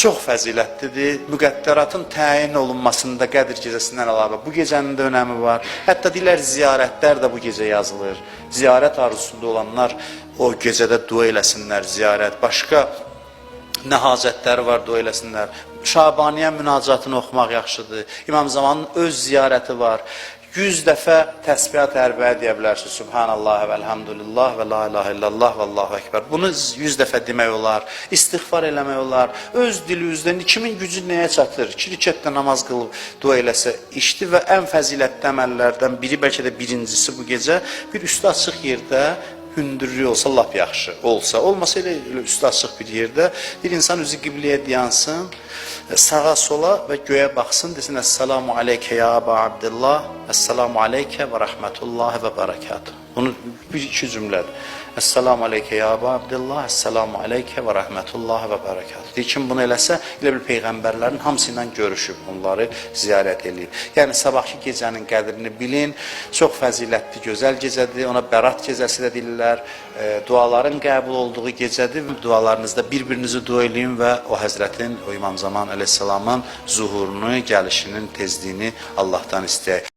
Çox fəzilətlidir. Müqəddəratın təyin olunmasında Qədr gecəsindən əlavə bu gecənin də önəmi var. Hətta deyirlər ziyarətlər də bu gecə yazılır. Ziyarət arzusunda olanlar o gecədə dua eləsinlər, ziyarət. Başqa nə hacətləri var dua eləsinlər. Şabaniyə münacatını oxumaq yaxşıdır. İmam Zamanın öz ziyarəti var. 100 dəfə təsbihat ərbəyə deyə bilərsiniz. Subhanallah və elhamdülillah və la ilahe illallah və Allahu ekber. Bunu 100 dəfə demək olar. İstiğfar eləmək olar. Öz dilinizdən kimin gücü nəyə çatır? İki rükətdə namaz qılıb dua eləsə işdi və ən fəzilətli əməllərdən biri, bəlkə də birincisi bu gecə bir üstü açıq yerdə hündürlüyü olsa lap yaxşı olsa, olmasa elə üstü açıq bir yerdə bir insan üzü qibləyə dayansın, sağa sola və göyə baxsın, desin Əssalamu aleykə ya Əba Abdullah, Əssalamu aleykə və rəhmətullahi və bərəkatuhu. Bunu bir iki cümlədir. Əssalamu aleykə ya Əba Abdullah, Əssalamu aleykə və rəhmətullahi və bərəkatuhu. Deyir, kim bunu eləsə, elə bil peyğəmbərlərin hamısı ilə görüşüb, onları ziyarət eləyib. Yəni sabahki gecənin qədrini bilin. Çox fəzilətli, gözəl gecədir. Ona Bərat gecəsi də deyirlər. Duaların qəbul olduğu gecədir. Dualarınızda bir-birinizi dua eləyin və o həzrətin, o İmam Zaman əleyhissalamın zuhurunu, gəlişinin tezliyini Allahdan istəyək.